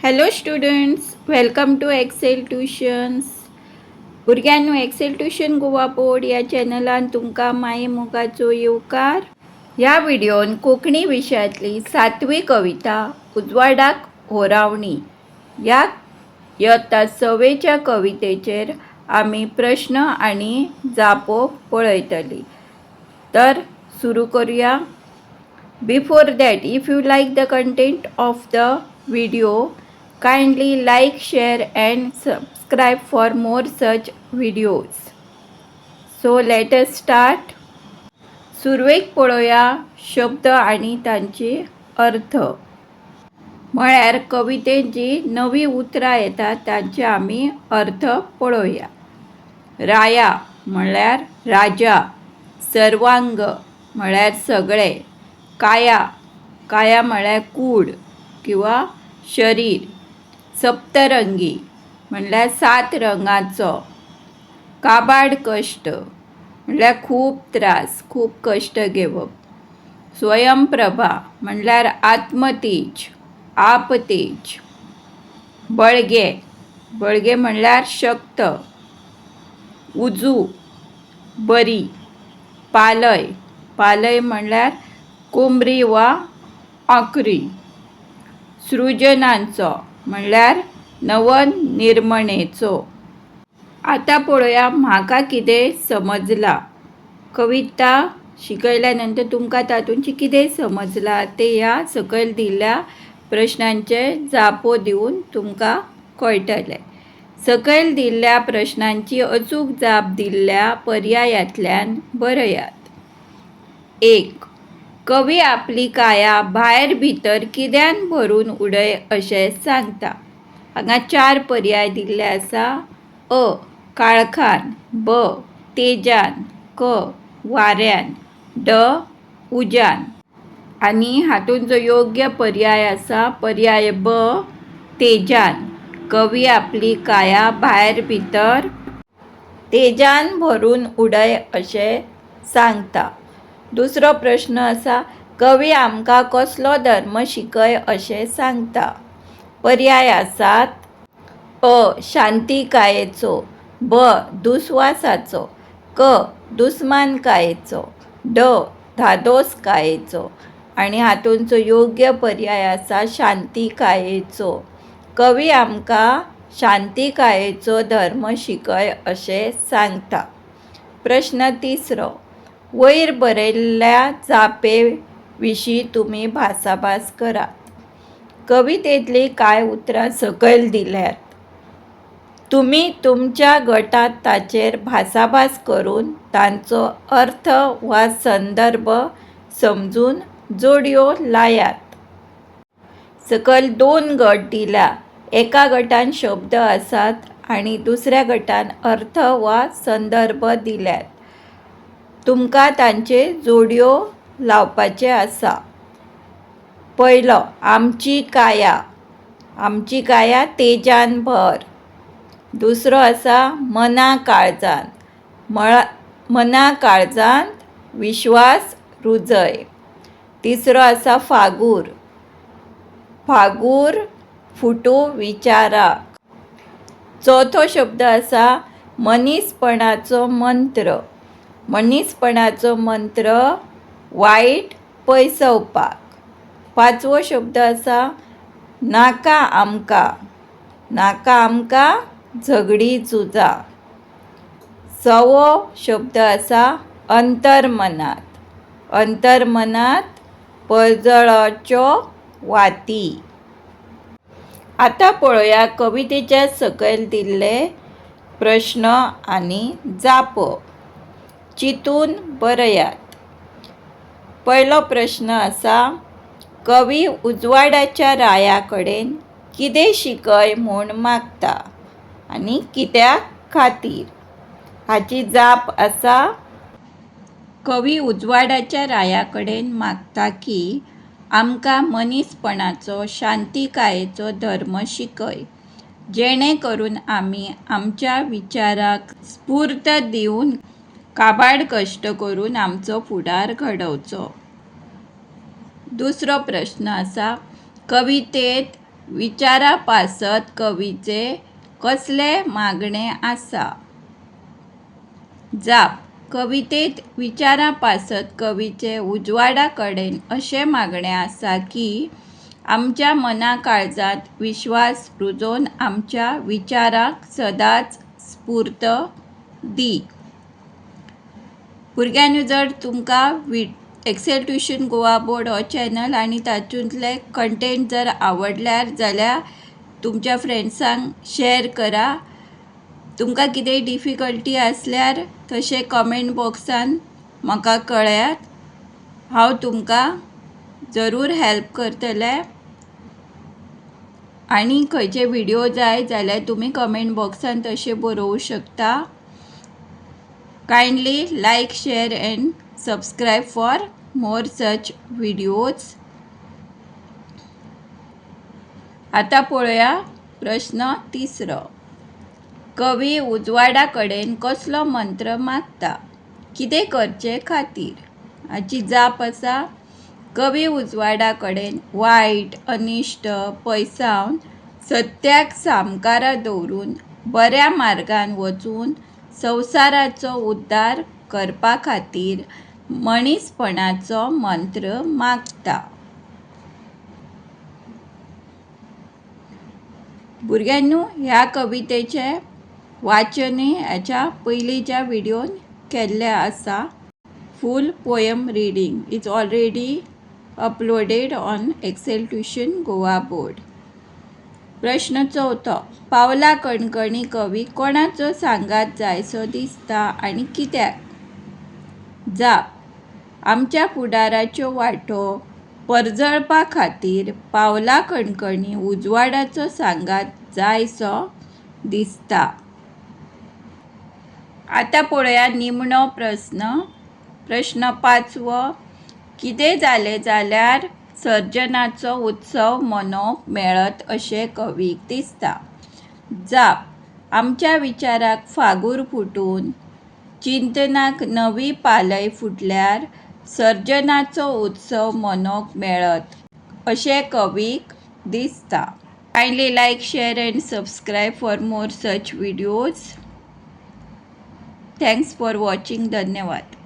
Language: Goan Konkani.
Hello students, welcome to Excel Tuitions. भुरग्यांनो, एक्सेल ट्युशन गोवा बोर्ड ह्या चॅनलान तुमकां माये मोगाचो येवकार. ह्या व्हिडियोन कोंकणी विशयांतली सातवी कविता "उजवाडाक होरावणी" ह्या इयत्ता सवेच्या कवितेचेर आमी प्रश्न आनी जापो पळयतली. तर सुरू करूया. Before that, if you like the content of the video, kindly like, share and subscribe for more such videos. So let us start. सुरवेक पळोवया शब्द आनी तांचे अर्थ, म्हळ्यार कवितेंत जी नवी उतरां येतात तांचे आमी अर्थ पळोवया. राया म्हळ्यार राजा. सर्वांग म्हळ्यार सगळे. काया, काया म्हळ्यार कूड किंवा शरीर. सप्तरंगी म्हणल्यार सात रंगाचो. काबाड कश्ट म्हणल्यार खूब त्रास, खूब कश्ट घेवप. स्वयंप्रभा म्हणल्यार आत्मतेज, आपतेज. बळगे, बळगे म्हणल्यार शक्त. उजू, बरी. पालय, पालय म्हणल्यार कोमरी वा आंकरी. सृजनांचो म्हणल्यार नवनिर्मणेचो. आतां पळोवया म्हाका कितें समजलां. कविता शिकयल्या नंतर तुमकां तातूंत कितें समजलां तें ह्या सकयल दिल्ल्या प्रश्नांचे जापो दिवन तुमकां कळटलें. सकयल दिल्ल्या प्रश्नांची अचूक जाप दिल्ल्या पर्यायांतल्यान बरयात. एक, कवी आपली काया भायर भितर कित्यान भरून उडय अशें सांगता? हांगा चार पर्याय दिल्ले आसा. अ, काळखान. ब, तेजान. क, वाऱ्यान. ड, उज्यान. आनी हातूंत जो योग्य पर्याय आसा, पर्याय ब, तेजान. कवी आपली काया भायर भितर तेजान भरून उडय अशें सांगता. दुसरो प्रश्न आसा, कवी आमकां कसलो धर्म शिकय अशें सांगता? पर्याय आसात. अ, शांतिकायेचो. ब, दुस्वासाचो. क, दुस्मानकायेचो. ड, धादोसकायेचो. आनी हातूंचो योग्य पर्याय आसा शांतिकायेचो. कवी आमकां शांतिकायेचो धर्म शिकय अशें सांगता. प्रश्न तिसरो, वयर बरयल्ल्या जापे विशीं तुमी भासाभास करात. कवितेंतलीं कांय उतरां सकयल दिल्यात. तुमी तुमच्या गटांत ताचेर भासाभास करून तांचो अर्थ वा संदर्भ समजून जोडयो लायात. सकयल दोन गट दिल्या. एका गटान शब्द आसात आनी दुसऱ्या गटान अर्थ वा संदर्भ दिल्यात. तुमकां तांचे जोडयो लावपाचे आसा. पयलो, आमची काया, आमची काया तेजान भर. दुसरो आसा, मना काळजान, मना काळजांत विश्वास रुजय. तिसरो आसा, फागूर, फागूर फुटू विचाराक. चवथो शब्द आसा, मनीसपणाचो मंत्र, मनीसपणाचो मंत्र वायट पयसवपाक. पांचवो शब्द आसा, नाका आमकां, नाका आमकां झगडी झुजां. सवो शब्द आसा, अंतर्मनात, अंतर्मनात पर्जळच्यो वाती. आतां पळोवया कवितेच्या सकयल दिल्ले प्रश्न आनी जापो. चिंतून बरयात. पयलो प्रश्न आसा, कवी उजवाडाच्या राया कडेन कितें शिकय म्हूण मागता आनी कित्या खातीर? हाची जाप आसा, कवी उजवाडाच्या राया कडेन मागता की आमकां मनीसपणाचो, शांतिकायेचो धर्म शिकय, जेणे करून आमी आमच्या विचाराक स्फूर्त दिवन काबाड कश्ट करून आमचो फुडार घडोवचो. दुसरो प्रश्न आसा, कवितेंत विचारा पासत कवीचें कसलें मागणें आसा? जाप. कवितेंत विचारा पासत कवीचें उजवाडा कडेन अशें मागणें आसा की आमच्या मना काळजांत विश्वास रुजोवन आमच्या विचारांक सदांच स्फूर्त दी. भुरग्यांनो, जर तुमकां एक्सेल ट्युशन गोवा बोर्ड हो चॅनल आनी तातूंतले कंटेंट जर आवडल्यार जाल्यार तुमच्या फ्रेंड्सांक शेअर करा. तुमकां कितेंय डिफिकल्टी आसल्यार तशें कमेंट बॉक्सान म्हाका कळयात, हांव तुमकां जरूर हेल्प करतलें. आनी खंयचे व्हिडियो जाय जाल्यार तुमी कमेंट बॉक्सान तशें बरोवंक शकता. Kindly like, share and subscribe for more such videos. आतां पळोवया प्रस्न तिसरो. कवी उजवाडा कडेन कसलो मंत्र मागता? कितें करचे खातीर? हाची जाप आसा, कवी उजवाडा कडेन वायट अनिश्ट पयसावन सत्याक सामकारा दवरून बऱ्या मार्गान वचून संवसाराचो उद्धार करपा खातीर मनीसपणाचो मंत्र मागता. भुरग्यांनो, ह्या कवितेचें वाचनय ह्याच्या पयलींच्या व्हिडियोन केल्लें आसा. Full poem reading is already uploaded on Excel Tuition Goa Board. प्रश्न चवथो. पावला कणकणी कवी कोणाचो सांगात जायसो दिसता आनी कित्याक? जाप. आमच्या फुडाराच्यो वाटो परजळपा खातीर पावला कणकणी उजवाडाचो सांगात जायसो दिसता. आतां पळोवया निमणो प्रस्न. प्रश्न पांचवो. कितें जालें जाल्यार सर्जनाचो उत्सव मनोवंक मेळत अशें कवीक दिसता? जाप. आमच्या विचाराक फागूर फुटून चिंतनाक नवी पालय फुटल्यार सर्जनाचो उत्सव मनोवंक मेळत अशें कवीक दिसता. Kindly like, share and subscribe for more such videos. Thanks for watching. धन्यवाद.